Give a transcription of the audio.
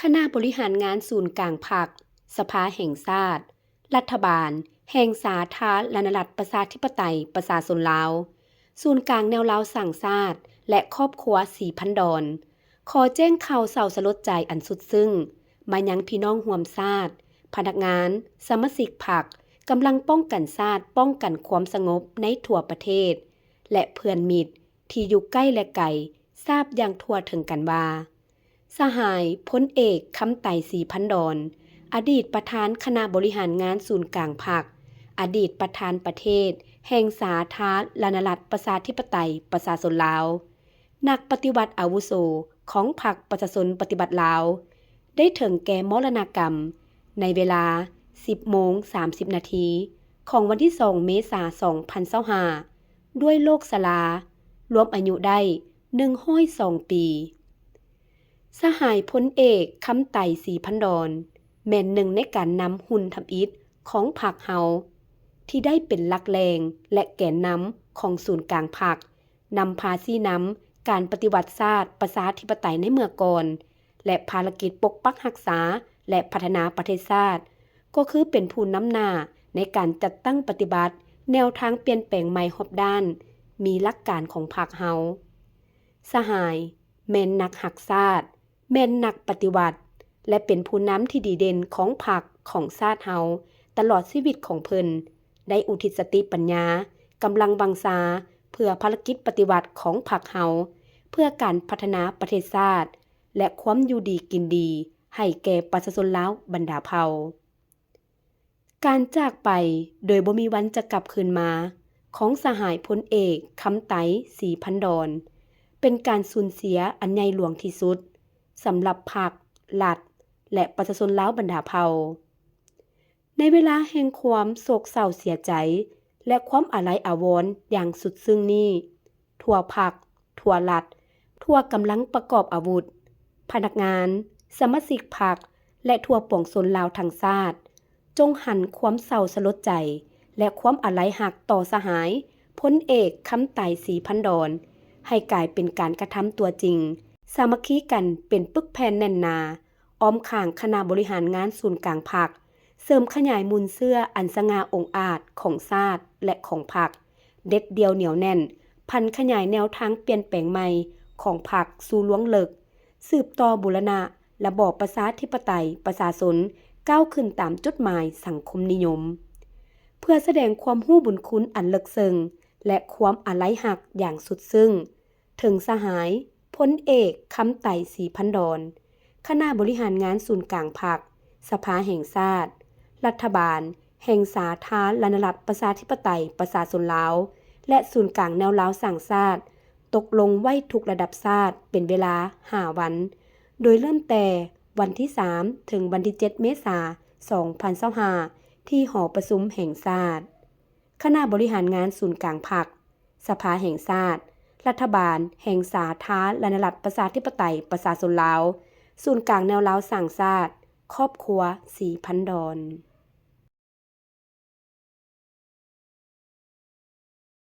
ຄະນະບໍລິຫານງານສູນກາງພັກ, ສະພາແຫ່ງຊາດ, ລັດຖະບານແຫ່ງສາທາລະນະລັດປະຊາທິປະໄຕປະຊາຊົນລາວ, ສູນກາງແນວລາວສ້າງຊາດ ແລະ ຄອບຄົວສີພັນດອນ ຂໍແຈ້ງຂ່າວເສົ້າສະຫຼົດໃຈອັນສຸດຊຶ້ງມາຍັງພີ່ນ້ອງຮ່ວມຊາດ, ພະນັກງານ, ສະມາຊິກພັກ, ກຳລັງປ້ອງກັນຊາດ, ປ້ອງກັນຄວາມສະຫງົບໃນທົ່ວປະເທດ ແລະ ເພື່ອນມິດທີ່ຢູ່ໃກ້ ແລະ ໄກ ຊາບຢ່າງທົ່ວເຖິງກັນວ່າ ສະຫາຍພົນເອກ ຄຳໄຕ ສີພັນດອນ ອະດີດປະທານຄະນະບໍລິຫານງານສູນກາງພັກ, ອະດີດປະທານປະເທດແຫ່ງສາທາລະນະລັດປະຊາທິປະໄຕປະຊາຊົນລາວ, ນັກປະຕິວັດອາວຸໂສຂອງພັກປະຊາຊົນປະຕິວັດລາວ ໄດ້ເຖິງແກ່ມໍລະນະກຳໃນເວລາ ສິບໂມງ ສາມສິບນາທີ ຂອງວັນທີ ສອງ ເມສາ ສອງພັນຊາວຫ້າ ດ້ວຍໂລກຊະລາ, ລວມອາຍຸໄດ້ ໜຶ່ງຮ້ອຍສອງປີ. ສະຫາຍພົນເອກ ຄຳໄຕ ສີພັນດອນ ແມ່ນໜຶ່ງໃນການນຳຮຸ່ນທຳອິດຂອງພັກເຮົາ ທີ່ໄດ້ເປັນຫຼັກແຫຼ່ງ ແລະ ແກນນຳຂອງສູນກາງພັກ, ນຳພາຊີ້ນຳການປະຕິວັດຊາດປະຊາທິປະໄຕໃນເມື່ອກ່ອນ ແລະ ພາລະກິດປົກປັກຮັກສາ ແລະ ພັດທະນາປະເທດຊາດ, ກໍຄືເປັນຜູ້ນຳໜ້າໃນການຈັດຕັ້ງປະຕິບັດແນວທາງປ່ຽນແປງໃໝ່ຮອບດ້ານ, ມີຫຼັກການຂອງພັກເຮົາ. ສະຫາຍແມ່ນນັກຮັກຊາດ, ແມ່ນນັກປະຕິວັດ ແລະ ເປັນຜູ້ນຳທີ່ດີເດັ່ນຂອງພັກ, ຂອງຊາດເຮົາ. ຕະຫຼອດຊີວິດຂອງເພິ່ນ ໄດ້ອຸທິດສະຕິປັນຍາ, ກຳລັງວັງຊາ ເພື່ອພາລະກິດປະຕິວັດຂອງພັກເຮົາ, ເພື່ອການພັດທະນາປະເທດຊາດ ແລະ ຄວາມຢູ່ດີກິນດີໃຫ້ແກ່ປະຊາຊົນລາວບັນດາເຜົ່າ. ການຈາກໄປໂດຍບໍ່ມີວັນຈະກັບຄືນມາຂອງສະຫາຍພົນເອກ ຄຳໄຕ ສີພັນດອນ ເປັນການສູນເສຍອັນໃຫຍ່ຫຼວງທີ່ສຸດສຳລັບພັກ, ລັດ ແລະ ປະຊາຊົນລາວບັນດາເຜົ່າ. ໃນເວລາແຫ່ງຄວາມໂສກເສົ້າເສຍໃຈ ແລະ ຄວາມອາໄລອາວອນຢ່າງສຸດຊຶ້ງນີ້, ທົ່ວພັກ, ທົ່ວລັດ, ທົ່ວກຳລັງປະກອບອາວຸດ, ພະນັກງານ, ສະມາຊິກພັກ ແລະ ທົ່ວປວງຊົນລາວທັງຊາດ ຈົ່ງຫັນຄວາມເສົ້າສະຫຼົດໃຈ ແລະ ຄວາມອາໄລຮັກຕໍ່ສະຫາຍພົນເອກ ຄຳໄຕ ສີພັນດອນ ໃຫ້ກາຍເປັນການກະທຳຕົວຈິງ, ສາມັກຄີກັນເປັນປຶກແຜ່ນແໜ້ນໜາ ອ້ອມຂ້າງຄະນະບໍລິຫານງານສູນກາງພັກ, ເສີມຂະຫຍາຍມູນເຊື້ອອັນສະຫງ່າອົງອາດຂອງຊາດ ແລະ ຂອງພັກ, ເດັດດ່ຽວໜຽວແໜ້ນ, ຜັນຂະຫຍາຍແນວທາງປ່ຽນແປງໃໝ່ຂອງພັກສູ່ລວງເລິກ, ສືບຕໍ່ບູລະນະລະບອບປະຊາທິປະໄຕປະຊາຊົນ ກ້າວຂຶ້ນຕາມຈຸດໝາຍສັງຄົມນິຍົມ, ເພື່ອສະແດງຄວາມຮູ້ບຸນຄຸນອັນເລິກເຊິ່ງ ແລະ ຄວາມອາໄລຮັກຢ່າງສຸດຊຶ້ງ ເຖິງສະຫາຍພົນເອກ ຄຳໄຕ ສີພັນດອນ, ຄະນະບໍລິຫານງານສູນກາງພັກ, ສະພາແຫ່ງຊາດ, ລັດຖະບານແຫ່ງສາທາລະນະລັດປະຊາທິປະໄຕປະຊາຊົນລາວ ແລະ ສູນກາງແນວລາວສ້າງຊາດ ຕົກລົງໄວ້ທຸກລະດັບຊາດເປັນເວລາຫ້າວັນ, ໂດຍເລີ່ມແຕ່ວັນທີສາມ ເຖິງວັນທີເຈັດ ເມສາ ສອງພັນຊາວຫ້າ ທີ່ຫໍປະຊຸມແຫ່ງຊາດ. ຄະນະບໍລິຫານງານສູນກາງພັກ, ສະພາແຫ່ງຊາດ, ລັດຖະບານແຫ່ງສາທາລະນະລັດປະຊາທິປະໄຕປະຊາຊົນລາວ, ສູນກາງແນວລາວສ້າງຊາດ, ຄອບຄົວສີພັນດອນ.